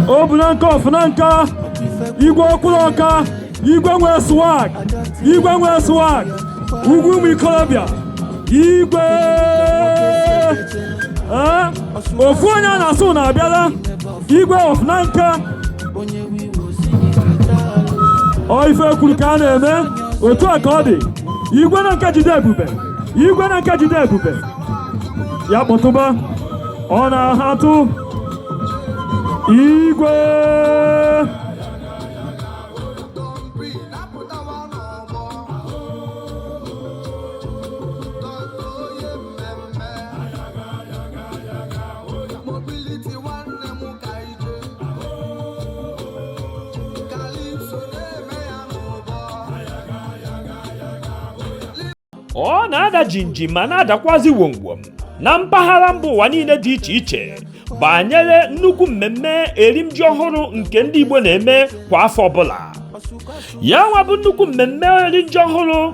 O bu Nanka of Nanka, Igwe Okwuluọka, Igwe nwe swag, Igwe nwe swag, ugwu ụmụ ikolobịa, Igwe. Ee, ofu onye a na-asụ na abịala, Igwe of Nanka. Ọ ife kwuru ka a na-eme, otu a ka ọ dị. Igwe Nanka jide ebube, Igwe Nanka jide ebube. Ya kpọtụba, ọ na-ahatụ. Igwe. Ọ na-ada jinjim ma na-adakwazi womwom na mpaghara mba ụwa niile dị iche iche banyere nnukwu mmemme erimji ọhụrụ nke ndị Igbo na-eme kwa afọ ọbụla. Ya nwa bụ nnukwu mmemme erimji ọhụrụ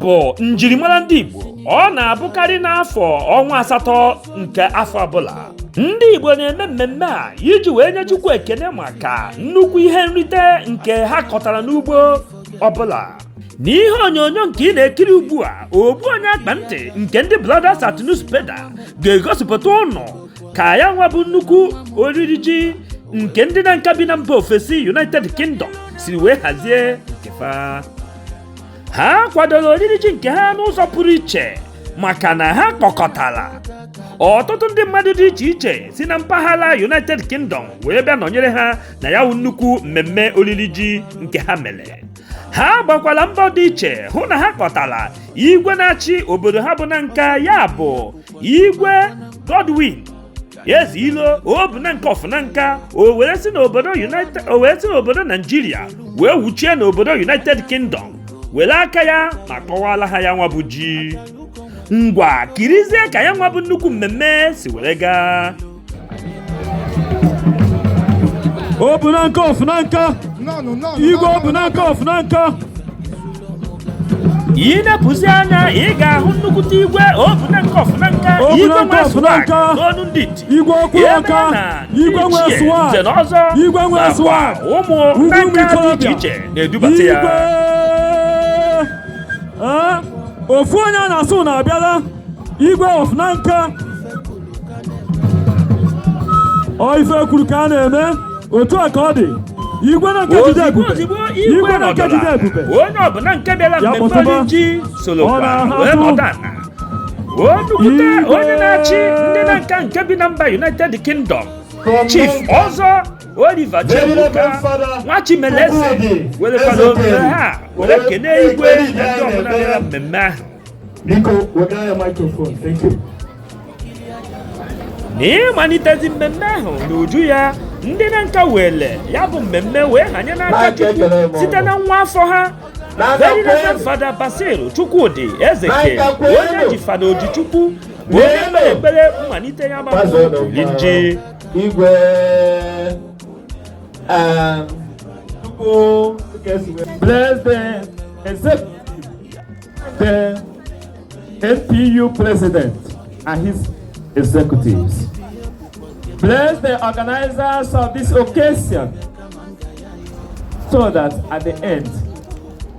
bụ njirimara ndị Igbo. Ọ na-abụkarị n'afọ ọnwa 8 nke afọ ọbụla. Ndị Igbo na-eme mmemme a iji wee nye Chukwu ekene maka nnukwu ihe nrite nke ha kọtara n'ugbo ọbụla. N'ihe onyonyo nke ị na-ekiri ugbu a, ogbu onye akpa ntị nke ndị Brothers at Newspaper ga-egosipụta ụnụ ka ya nwa bụ nnukwu oriri ji nke ndị Nanka bi na mba ofesi United Kingdom siri wee hazie nke fa. Ha kwadoro oriri ji nke ha n'ụzọ pụrụ iche maka na ha kpọkọtara ọtụtụ ndị mmadụ dị iche iche si na mpaghara United Kingdom wee bịa nọnyere ha na ya wụ nnukwu mmemme oriri ji nke ha mere. Ha gbakwara mbọ dị iche hụ na ha kpọtara igwe na-achị obodo ha bụ Nanka, ya bụ Igwe Godwin Ezeilo Obunanka of Nanka, o were si n'obodo United o wee si n'obodo Naijiria wee wuchie n'obodo United Kingdom were aka ya ma kọwala ha ya nwa bụ ji. Ngwa, kirizie ka ya nwa bụ nnukwu mmemme si were gaa. Obunanka of Nanka, Igwe Obunanka of Nanka. Ị nepụzi anya, ị ga-ahụ nnukwute igwe Obunanka of Nanka, igwe Obunanka nwe of swag Nanka, n'onu ndị iti. Igwe Okwuluọka, Ebe na ndị Igwe nwe ichie, swag, nze na ọzọ Igwe nwe nakwa swag, ụmụ ugwu ụmụ Nanka dị iche ikolobịa, iche na-edubata ya. Igwe. Ee, ofu onye a na-asụ na abịala, Igwe of Nanka. Ọ ife kwuru ka a na-eme, otu a ka ọ dị. Igwe Nanka jide Ozigbo ebube, ozigbo igwe Igwe Nanka nọdụrụ jide ala, ebube. onye ọbụla nke bịara Ya mmemme kpọtụba. oriri ji sorokwa Ọ na-ahapụ. wee nọdụ ala. Onukwute Igwe. onye na-achị ndị Nanka nke bi na mba United Kingdom, Chief Ọzọ Oliver Chiebuka Nwachimeleze, werekwara ohere ha were kene igwe na ndị ọbụla bịara mmemme ahụ. Biko, wegara ya microphone. Thank you. N'ịmalitezi mmemme ahụ n'uju ya, ndị Nanka wele ya bụ mmemme wee hanye n'aka Chukwu site na nwa afọ ha, Very Reverend Fada Basil Chukwudi Ezeke, onye ji Fada Ojichukwu, bụ onye kpere ekpere mmalite ya bụ ji. Igwe, Chukwu bless the executive, the NPU president and his executives. Bless the organizers of this occasion so that at the end,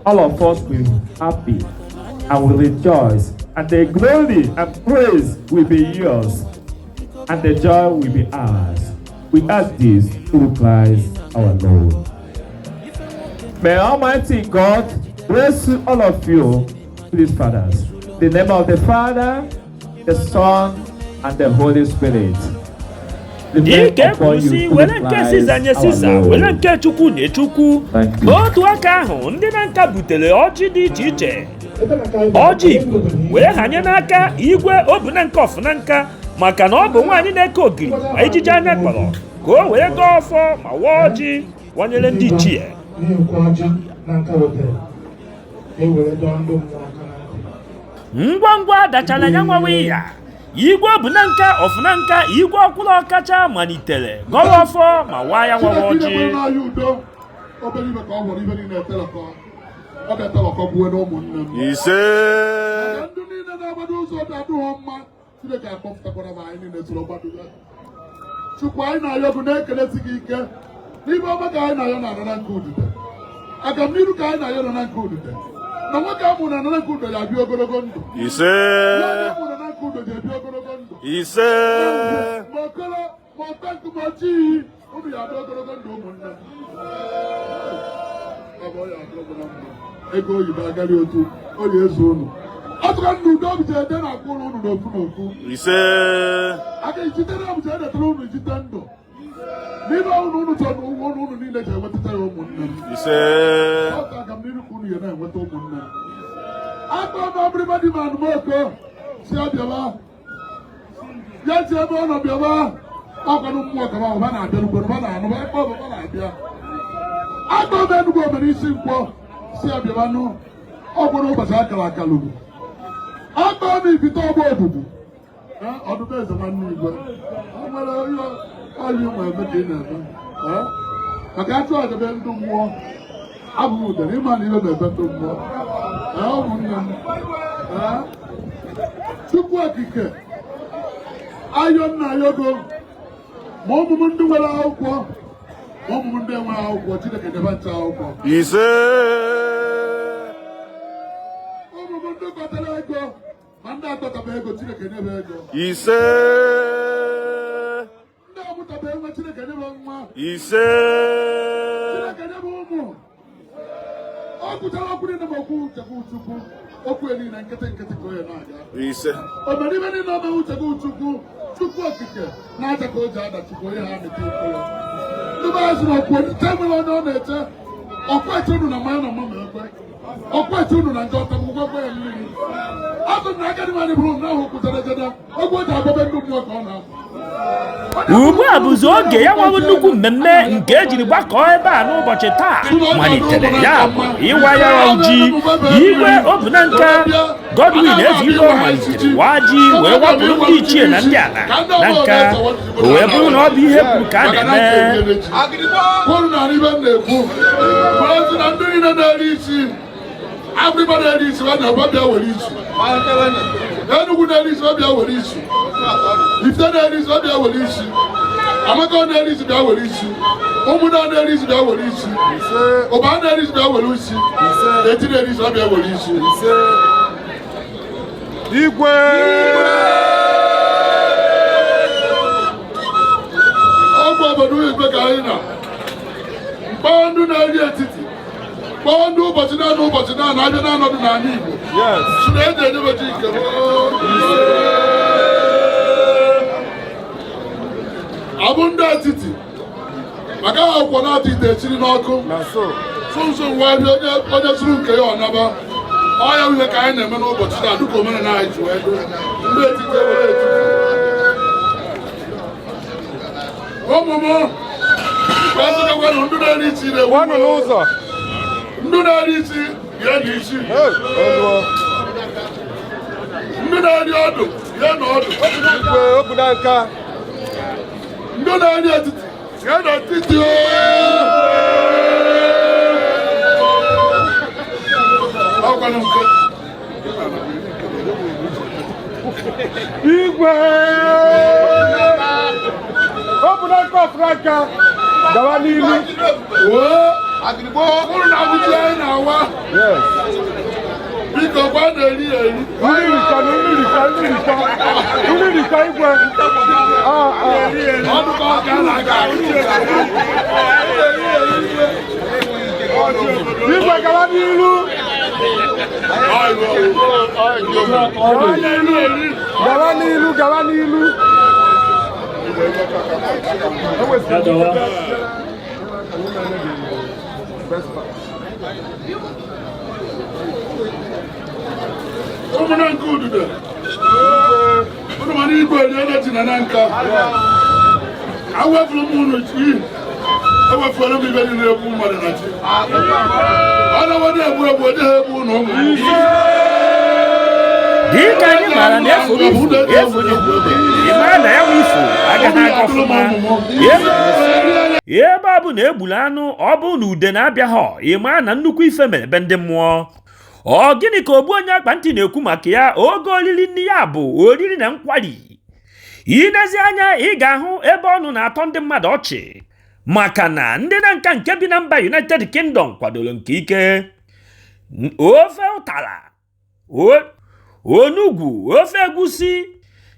all of us will be happy and will rejoice, and the glory and praise will be yours, and the joy will be ours. We ask this through Christ our Lord. May Almighty God bless you, all of you, please, fathers. In the name of the Father, the Son, and the Holy Spirit. Dịka e kwuru si were nke Siza nye Siza, were nke Chukwu nye Chukwu. N'otu aka ahụ, ndị Nanka butere ọjị dị iche iche, ọjị Igbo, wee hanye n'aka igwe Obunanka of Nanka, maka na ọ bụ nwaanyị na-eke ogiri ma ijiji anya kpọrọ, ka o were gọọ ọfọ ma waa ọjị wanyere ndị ichie. Na-ekwu ọjị Nanka wetara ka e were dọọ ndị mmụọ aka na ntị. Ngwa ngwa dachara ya nwawa ya, igwe Obunanka of Nanka, igwe ọkwụrụ ọkacha, malitere gọrọ ọfọ ma waa ya nwawa Chineke ọjị. na-enwere anyị udo. Obere ibe ka ọ nwere ibe niile etelekọ ọ ga-etelekọ gbuo na ụmụnne m. Ise. Maka ndị niile na-agbado ụzọ dị adịghọ mma, Chineke akpọpụtakwara m anyị niile soro gbado ya. Chukwu, anyị na-ayọ gị, na-ekelesi gị ike n'ime ọma ka anyị na-ayọ na anara nke udide, agamniru ka anyị na-ayọ na nke udide, na nwoke a mụrụ na anara nke udo ya abịa ogologo ndụ. Ise. Nwoke a mụrụ na nke udo ga-ebi ogologo ndụ. Ise. Ma okolo ma ọtankụ ma ọchịghị unu ya abịa ogologo ndụ. Ụmụnne m, ọ bụ ya adịrọ na mma. Ego oyibo agaghị otu ọ ga-ezu unu ọtụkwa ndụ udo bụ ede na-akwụ ụlọ unu n'ofu n'ofu. Ise. Aka ijitere bụ edetara unu ijite ndụ n'ime unu unu chọrọ n'ụgwọ unu unu niile ji enwetata ya, ụmụnne m. Ise. Ọtụ aga m n'iru ka unu ya na-enweta, ụmụnne m. Akpọ m ọbụrịba dị m anụmoko si abịawa ya si ebe ọ nọ bịawa ọkwanụ mmụọ kaba ọba na-abịa ba na-anụ ebe ọba na-abịa. Akpọ m Enugwu omere isi nkwọ si abịawanụ ọgwụrụ ụbọchị akara akalugwu. Akpọ m ifite ọgba odudu ọdụdụ eze nwanne igwe ọ nwere onye ọyị nwe eme ka ị na-eme maka achụ ajabe ndụ mmụọ abụ m udere ịma na ibe na-ebe ndụ mmụọ. Ụmụnne m, Chukwu okike ayọ nna ayogo ma ụmụ m ndị nwere akwụkwọ ma ụmụ m ndị enweghị akwụkwọ, Chineke debe ncha akwụkwọ. Ise. Ụmụ m ndị kpatara ego ma ndị akpataba ego, Chineke nyebe ego. Ise. Ndị amụtaba nwa, Chineke nyebe nwa. Ise. Chineke nyebe ụmụ. Ọ kwuchara okwu niile ma okwu uchekwu Chukwu okwu ya niile nkịtị nkịtị ka onye na-aga. Ise. O mere ibe niile ome uchekwu Chukwu. Chukwu okike na-aja ka o ji ada Chukwu onye ha meta okwu ya. Ndị be anyị sị na okwu eche nwere onye ọ na-eche ọkwa eche unu na mmanya na mma ekwe ọkwa eche unu na njọ ọtagbugbo ekwe ya mmiri azụ na agadi nwaanyị bụrụ na ahụ kwuchara ejede egwu o ji agbabe ndị mmụọ ka ọ na-apụ. Ugbu a bụzi oge ya nwawo nnukwu mmemme nke ejiri gbakọọ ebe a n'ụbọchị taa malitere, ya bụ ịwa ya ji. Igwe Obunanka Godwin Ezilo malitere waa ji wee wapụrụ ndị ichie na ndị ala na nka o wee bụrụ na ọ bụ ihe kwuru ka a na-eme. Kwuru na ibe m na-ekwu kwuru na ndị niile na-eri isi Afrịka na-eri isi ha na bịa were isi, Enugu na-eri isi bịa were isi, Ifite na-eri isi bịa were isi, Amaka na-eri isi bịa were isi, ụmụnna na-eri isi bịa were isi, Ụba na-eri isi bịa were isi, Eti na-eri isi bịa were isi. Igwe. Ọgwụ obodo igwe ka anyị na mkpọọ ndị na-eri etiti kpọọ ndị ụbọchị naanị ụbọchị naanị abịa na-anọdụ n'ala Igbo si na eji ejebeji nke m. Abụ ndị etiti maka ha akwụkwọ na-atụ ite echiri n'ọkụ sụnsụ ngwa onye onye sụrụ nke ya ọnaba ọya nwunye ka anyị na-eme n'ụbọchị taa dịka omenala anyị ji wee dị. Ndị etiti ewere etiti ụmụ m gbazikakwanụ ndị na-eri isi na-ewu Pụọnụ n'ụzọ. Ndị na-eri isi ya na isi. Hey, oluo. Ndị na-eri ọdụ ya na ọdụ. Igwe Obunanka. Ndị na-eri etiti ya na etiti. Ọkwanụ nke Igwe Obunanka Ọfụnanka gawa n'ilu. Wee ụrụ na abụji anyị na-awa. Biko gwa na-eri ya eri. Nri rikọ na nri rikọ, nri rikọ, nri rikọ, igwe. Ah, ah. Ọdụ ka ọ ga na-aga. Igwe gawa n'ilu. Gawa n'ilu, gawa n'ilu, gawa n'ilu. Ya gawa. Ụmụnne nke ududo unu mana igwe eriela ji na na nka awefuru m unu ji ewefuola m ibe niile egbu mmadụ na ji ọ na-ewede egbu egbu onye ha egbu unu ụmụ. Dịka anyị maara na efuru ifo efuru ị mara na ya nwe ifo agaghị aga ọfụma. Ebe ọ bụ na egburu anụ, ọ bụ na udene abịaghọ, ị maa na nnukwu ife mere be ndị mmụọ. Ọ gịnị ka ogbu onye akpa ntị na-ekwu maka ya oge oriri nni ya bụ oriri na nkwari? I nezi anya, ị ga-ahụ ebe ọnụ na-atọ ndị mmadụ ọchị maka na ndị Nanka nke bi na mba United Kingdom kwadoro nke ike. Ofe ụtara, onugwu, ofe egusi,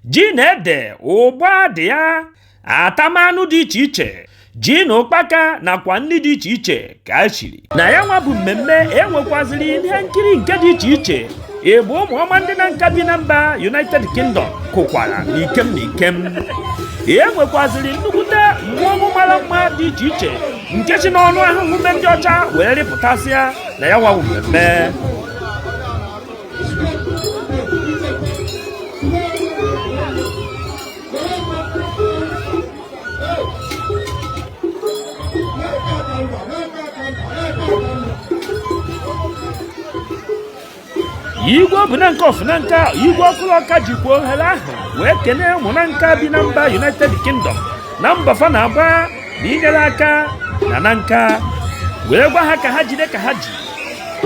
ji na ede, ụgba dị ya, atamanụ dị iche iche, ji na ụkpaka nakwa nri dị iche iche ka e shiri na ya. Nwa bụ mmemme enwekwaziri ihe nkiri nke dị iche iche. Ịgba ụmụ ọma ndị Nanka bi na mba United Kingdom kụkwara n'ikem n'ikem. E nwekwaziri nnukwute mmụọnwụ mara mma dị iche iche nke si n'ọnụ ahụhụ me ndị ọcha wee rịpụtasịa na ya nwa bụ mmemme. Igwe Obunanka of Nanka, Igwe Ọkụlọka, jikwa ohere ahụ wee kelee ụmụ Nanka bi na mba United Kingdom na mbọ fa na-agba na inyere aka na Nanka, wee gwa ha ka ha jide ka ha ji,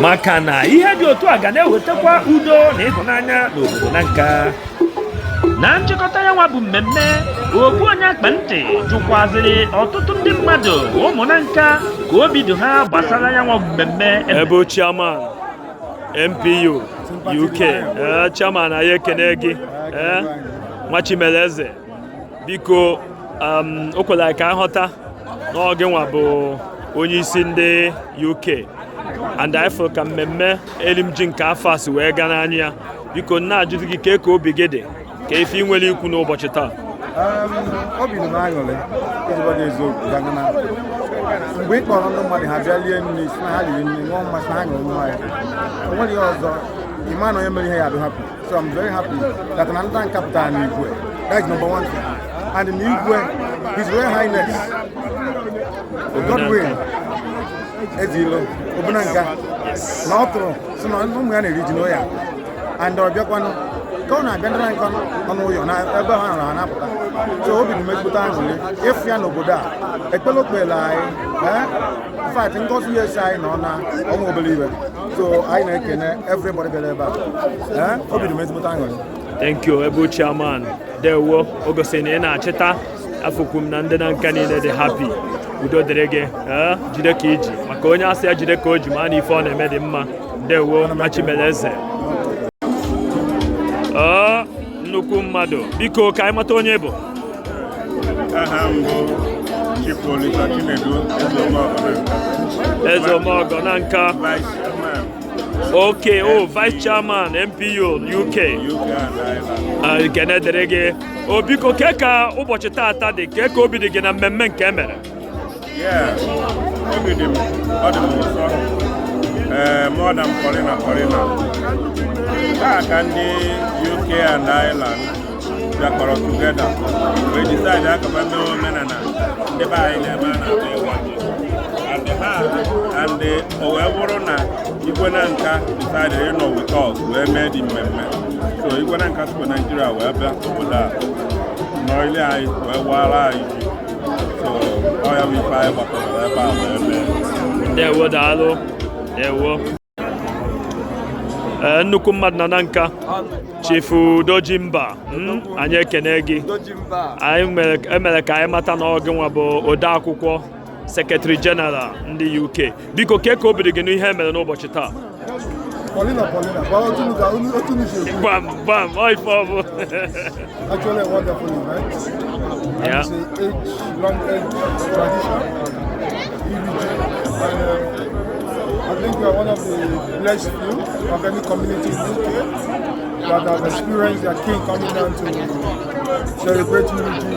maka na ihe dị otu a ga na-ewetakwa udo na ịhụnanya n'obodo Nanka. Na nchịkọta ya nwa bụ mmemme, ogbu onye akpa ntị jụkwazịrị ọtụtụ ndị mmadụ, ụmụ Nanka, ka obi dị ha gbasara ya nwa bụ mmemme. Ebe chairman MPU UK, ee, chairman, anyị ekene gị. Ee, nwa Chimeleze, biko, o kwere anyị ka nghọta na ọ gị nwa bụ onye isi ndị UK, and anyị fụrụ ka mmemme erimji nke afọ a si wee gaa n'anya ya. Biko, nna, ajụjụ gị, kee ka obi gị dị, ka ife ị nwere ikwu n'ụbọchị taa? Obi dị m aṅụrị. Iji gwa gị eziokwu, ga na mgbe ị kpọrọ ndị mmadụ, ha bịa lie nri, si na ha riri nri, ṅụọ mmasị, na ha ṅụrụ mmanya, o nwere ihe ọzọ ịma na onye mere ihe ya adị happy. So I'm very happy that na ndị Nanka pụtara n'igwe. That is number one thing. And n'igwe, His Royal Highness Godwin Ezilo Obunanka, na ọ tụrụ si na ụmụ ya na-eri ji n'ụya, and ọ bịakwanụ ka ọ na-abịa, ndị Nanka nọ n'ụyọ na ebe ha nọ ha na-apụta. So obi dị m ezigbote aṅụrị ịfụ ya n'obodo a. Ekpere o kpere anyị, ee, in fact, ngọzi ya esi anyị nọ na ọnwa obere iwe. So anyị na-ekene everybody bịara ebe a. Ee, obi dị m ezigbote aṅụrị. Thank you, ebe chairman, dewo. O gosiri na ị na-achịta afụkwu m na ndị Nanka niile dị happy. Udo dịrị gị. Ee, jide ka iji, maka onye asị ya jide ka o ji, ma na ife ọ na-eme dị mma. Ndewo, nwa Chimeleze. Ee, nnukwu mmadụ, biko, ka anyị mata onye bụ. Aha m bụ Chief Olisa Chinedu Ezeomeọgọ. Eze Omeọgọ Nanka. Vice Chairman. Okay, o Vice Chairman MPU UK. UK and Ireland. Ah, ekene dịrị gị o. Biko, kee ka ụbọchị taata dị, kee ka obi dị gị na mmemme nke e mere? Yeah, obi dị m, ọ dị m ụsọ. Ee, more than Paulina Paulina. Taa ka ndị UK and Ireland bịakọrọ together wee decide akaba mee omenala ndị be anyị na-eme a na-akpọ ịwa ji. And ha and o wee bụrụ na Igwe Nanka decided ịnọ with us wee mee dị mmemme. So Igwe Nanka sikwa Nigeria wee bịa obodo a nọ ile anyị wee wara anyị ji. So ọ ya bụ ife anyị gbakọtara ebe a wee mee. Ndewo, daalụ, ndewo. Ee, nnukwu mmadụ na Nanka, Chief Udoji Mba, anyị ekene gị. Anyị mere, emere ka anyị mata na ọ gị nwa bụ ode akwụkwọ, Secretary General ndị UK. Biko, kee ka obi dị gị n'ihe emere n'ụbọchị taa? Paulina, Paulina, but Otunu ṣe kú. Gbam gbam, ọ ife ọ bụ. Actually a wonderful event. And it's a age, long age tradition. Iri ji. And I think we are one of the blessed few of any community in UK that have experienced their king coming down to celebrate Iri ji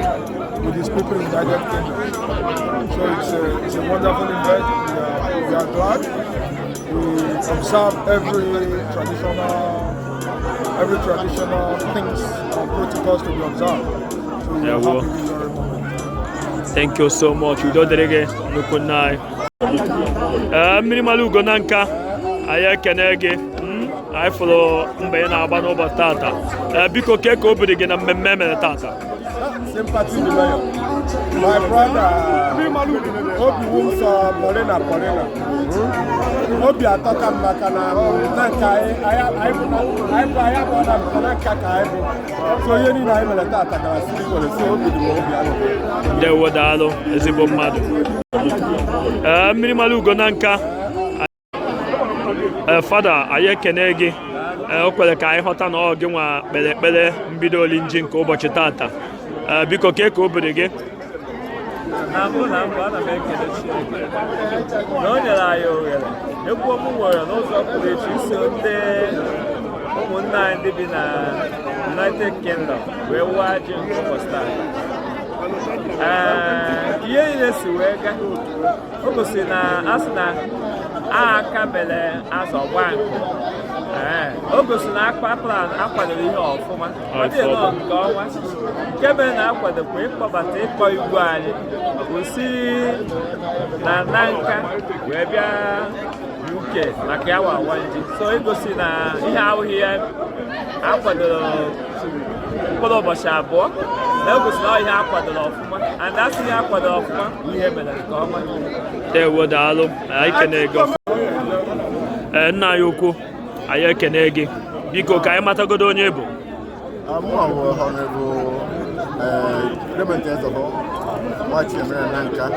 with his people in the United Kingdom. So it's a wonderful event. We are glad. We observe every traditional things and protocols to be observed. So we are Yeah, well. happy this very moment. Thank you so much. Udo dịrị gị, nnukwu nna anyị. Ee, mmiri mara ugo Nanka, anyị ekene gị. Anyị fụrụ mgbe ị na-agba n'ụbọchị tata. Ee, biko, kee ka obi dị gị na mmemme emere tata? Sympathy the mayor. My brother, obi wụ m sọ Paulina Paulina. Obi atọka m maka na na nke anyị anyị bụ anyị bụ anyị abụọ na nke na nka ka anyị bụ. So ihe niile anyị mere taata gara siri were, so obi dị m obi aṅụrị. Ndewo, daalụ, ezigbo mmadụ. Ee, mmiri mara ugo na nka. Ee, fada, anyị ekene gị. Ee, o kwere ka anyị ghọta na ọ gị nwa kpere ekpere mbido orinji nke ụbọchị tata. Ee, biko, kee ka obi dị gị? Na mbụ, ana m ekele Chineke na o nyere anyị ohere egwu m nwere n'ụzọ pụrụ iche iso ndị ụmụnne anyị ndị bi na United Kingdom wee waa ji nke ụbọchị taa. Ee, ka ihe niile si wee gaa, o gosiri na a sị na aka mere azụ ọgba nkụ. Ee, o gosiri na akpa plan akwadoro ihe ọfụma. Ọ dị nnọọ nke ọnwa nke mere na akwadokwa ịkpọbata ịkpọ igwe anyị osi na Nanka wee bịa UK maka ya wawa ji, so igosi na ihe ahụghị ya akwadoro mkpụrụ ụbọchị 2 na o gosi na ọ ihe akwadoro ọfụma, and asị ihe akwadoro ọfụma bụ ihe mere nke ọma. Ndewo, daalụ, anyị kene gị ọfụma. Ee, nna anyị ukwu, anyị ekene gị. Biko, ka anyị matagodo onye bụ. Mụ bụ Honorable Clement Ezoho, nwa Chinemere na nka.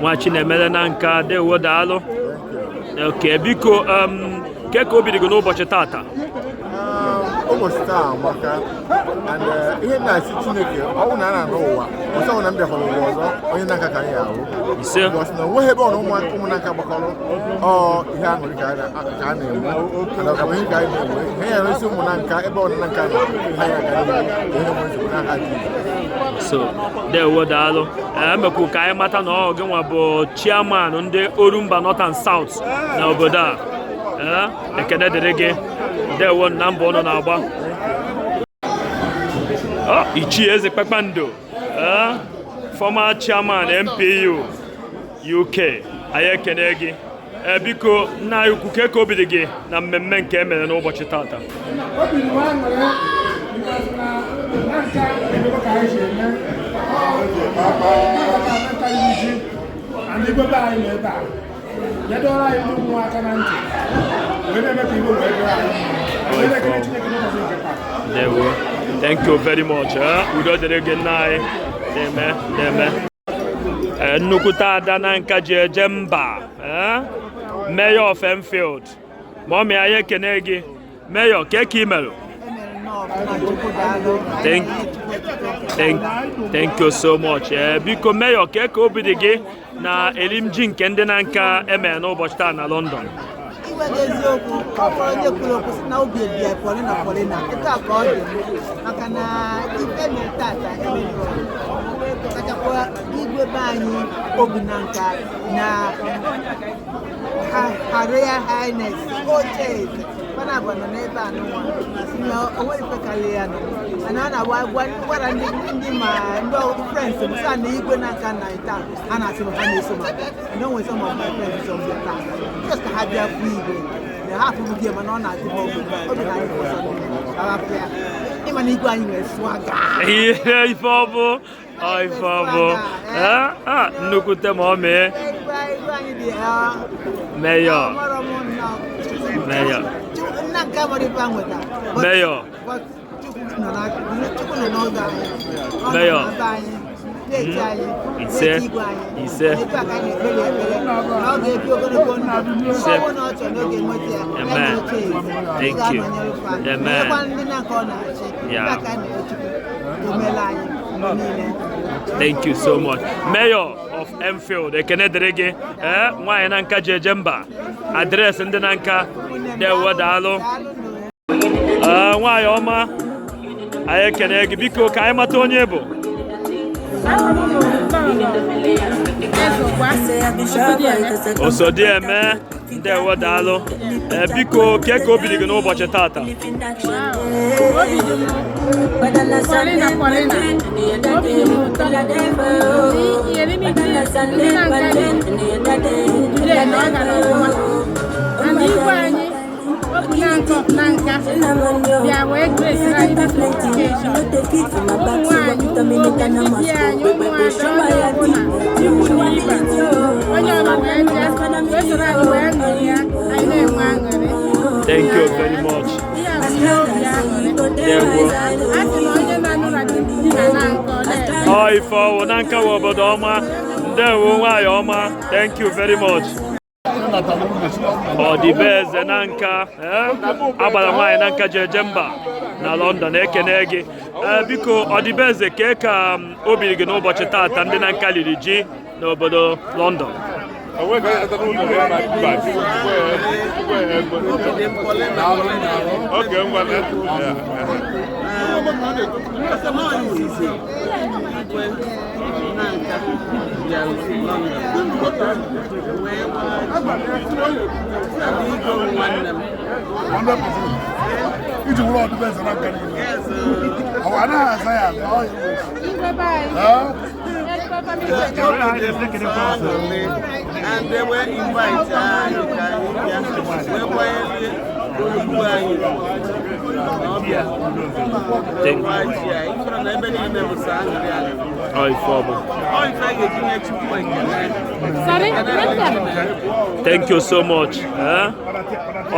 Nwa Chinemere na nka, ndewo, daalụ. Thank you. Okay, biko, ke ka obi dị gị n'ụbọchị tata? Ụbọchị taa amaka, and ihe na-asị Chineke, ọ bụ na a na-anụ ụwa ọsọ bụ na m bịakwara ụwa ọzọ, onye na-aka ka anyị ahụ. Ise. Because na onweghị ebe ọ na ụmụ na-aka gbakọrọ, ọ ihe aṅụrị ka a na-enwe, and ọganihu ka anyị na-enwe. Ihe ya eresi ụmụ na nka ebe ọ na nka na ha ya aga n'ihu ka ihe nwere nsogbu n'aha Jizọs. So ndewo, daalụ. Emekwu ka anyị mata na ọ gị nwa bụ chairman ndị Orumba North and South na obodo a. Ee, ekene dịrị gị. Ndewo na mbọ ụnụ na-agba. Ọ, Ichie Eze Kpakpando, ee, former chairman NPU UK, anyị ekene gị. Ee, biko, nna anyị ukwu, ka obi dị gị na mmemme nke e mere n'ụbọchị tata? Obi dị m aṅụrị because na nke a emego ka anyị si eme ọ nka iri ji and igwe be anyị nọ ebe a nyedoro anyị ndị mmụọ aka na ntị wee na-eme ka igwe wee dịrị anyị mma, wee na-ekele Chineke n'ụbọchị nke taa. Ndewo. Thank you very much. Udo dịrị gị, nna anyị. Na-eme, na-eme. Nnukwute ada na nka ji eje mba. Mayor of Enfield. Ma ọ mị, anyị ekene gị. Mayor, ka ị merụ? Thank you so much. Biko, Mayor, ka obi dị gị na elimji nke ndị na nka emere n'ụbọchị taa na London? Iwega eziokwu, ọ bụrụ onye kwuru okwu sị na obi ebi ya Paulina Paulina, etu a ka ọ dị m, maka na ife mere tata emeriri, kachakwa igwe be anyị obi na nka na ha Royal Highness oche eze fana abụọ nọ n'ebe a nụnwa sị na o nwere ife karịrị ya nọ, mana a na-agwa gwara ndị ma ndị friends m sị na igwe na nka na taa ha na-asị m ha na-eso m abịa, and o nwere some of my friends so bịa taa just ka ha bịa fụ igwe na ha afụbụ gị, mana ọ na-adị m obi na-adị m ụzọ ka ha fụ ya. Ịma na igwe anyị nwere swagger. Ihe ife ọ bụ ọ ife ọ bụ. Ah, nnukwute ma ọ mee. Igwe anyị dị Mayor. Amarọ m nnọọ. Mayor. Nna nke amara ife a nweta. Mayor. But Chukwu nọ n'ọdụ anyị. Ọ nọ Mayor. na be anyị, na-eche anyị, Ise. na-eche igwe anyị. Ise. Etu a ka anyị na-ekpere ekpere na ọ ga-ebi ogologo ndụ. Ise. Ọ bụrụ na ọ chọrọ na ọ ga-enweta ya, ya Amen. na oche eze. Thank Ọ you. ga-anọnyere fa. Amen. Nyekwa ndị na nke ọ na-achị. Yeah. Etu a ka anyị na-ekpe Chukwu omela anyị mgbe niile. Thank you so much. Mayor of Enfield, ekene dịrị gị. Ee, nwaanyị na nka ji eje mba. Address ndị na nka. Ndewo, daalụ. Ee, nwaanyị ọma, anyị ekene gị. Biko, ka anyị mata onye bụ. Osodieme, ndewo, daalụ. Ee, biko, kee ka obi dị gị n'ụbọchị tata? Obi dị m Paulina Paulina, obi dị m ụtọ n'ihi erimiji ndị na nka dị today na ọ gara ọfụma, and igwe anyị Obu Nanka of Nanka bịa wee grace anyị this occasion. Ụmụ nwaanyị, ụmụ nwoke, ndị di anyị, ụmụada, onye ọbụla, ikwu na ibe, onye ọbụla wee bịa wee soro anyị wee ṅụrịa, anyị na-enwe aṅụrị. Thank you very much. Ihe a bụ ihe obi aṅụrị. Ndewo. A sị na onye na-anụ na di di na Nanka, ọ na-eme. Ọ ife ọwụ na Nka wụ obodo ọma. Ndewo, nwaanyị ọma. Thank you very much. Ọdịbeze na Nka, agbara nwaanyị na Nka ji eje mba na London, ekene gị. Ee, biko, Ọdịbeze, kee ka obi gị n'ụbọchị taata ndị na Nka liri ji n'obodo London? Oge ngwa. Izizi igwe Nanka bịara London wee abịa igo nwanne m. Iji wụrụ Ọdịbeze na Nka niile. Ọ anaghị aza ya aza, ọ ya. Igwe be anyị. And they were invite anyị ka anyị bịa wee kwanyere olugbu anyị na ọbịa wee ji ya ifere na ebe niile bụ sọ aṅụrị aṅụrị. Ọ ife ọ bụ. Ọ ife a ga-eji nye Chukwu ekele. Sorry, Brenda. Thank you so much. Eh?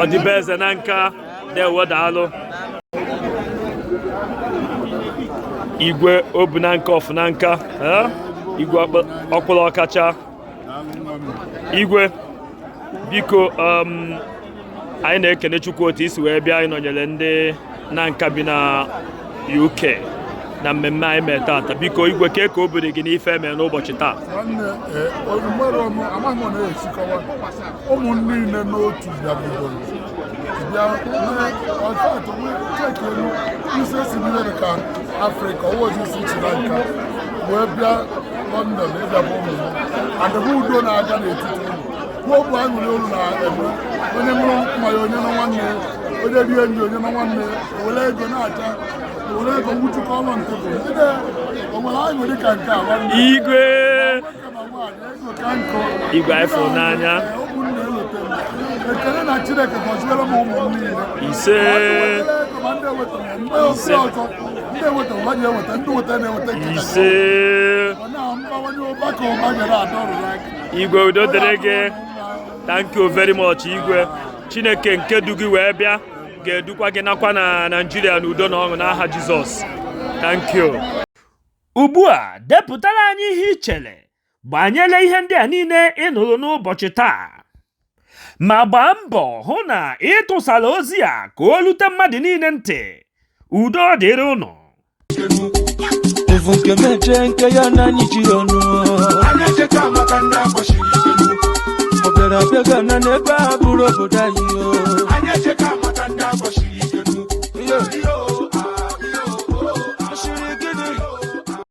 Ọdịbeze na Nka, dewo, daalụ. Igwe Obunanka of Nanka, eh? Igwe ọkpụrụ ọkacha. Igwe, biko, anyị na-ekene Chukwu otu isi wee bịa ịnọnyere ndị na Nka bi na UK na mmemme anyị mee taata. Biko, Igwe, kee ka o biri gị n'ife eme n'ụbọchị taa? Nwanne, nwere ọnụ amaghị m na-esikọwa ụmụ niile n'otu bịabidoro bịa ọfat cheki elu isi esi niile dị ka Afrịka ọwa ozi si Sri Lanka wee bịa London ịbịa bụ ụmụ m adịbụ udo na-aga n'etiti ụmụ kwuo bụ aṅụrị olu na-eme onye ṅụrụ mmanya, onye na nwanne, onye rie nri, onye na nwanne were ego na-acha were ego nwụchukọ ọnụ ntụtụ. O nwere aṅụrị ka nke a, nwanne? Igwe. Ego ka nkụ. Igwe, anyị fụrụ n'anya. Ụmụnne elote m. Ekele na Chineke gọziere m ụmụ m niile. Ise. Ego ma ndị ewetara ndị ofe ọzọ, ndị ewetara ụba ga-eweta, ndị weta na-eweta nke kacha. Ise. Ọ na mbawanye ụba ka ụba nyere ada ọrụrụ aka. Igwe, udo dịrị gị. Thank you very much, Igwe. Chineke nke du gị wee bịa ga-edukwa gị nakwa na Naijiria n'udo na ọṅụ n'aha Jizọs. Thank you. Ugbu a, depụtara anyị ihe ị chere banyere ihe ndị a niile ị nụrụ n'ụbọchị taa, ma gbaa mbọ hụ na ị tụsara ozi a ka o rute mmadụ niile ntị. Udo dịrị ụnụ. Evu nke meje nke ya na anyị ji ọnụ. Anya cheta maka ndị akpọchiri ike n'ukwu. Ọ bịara abịa gana n'ebe a bụrụ obodo anyị o. Anya cheta.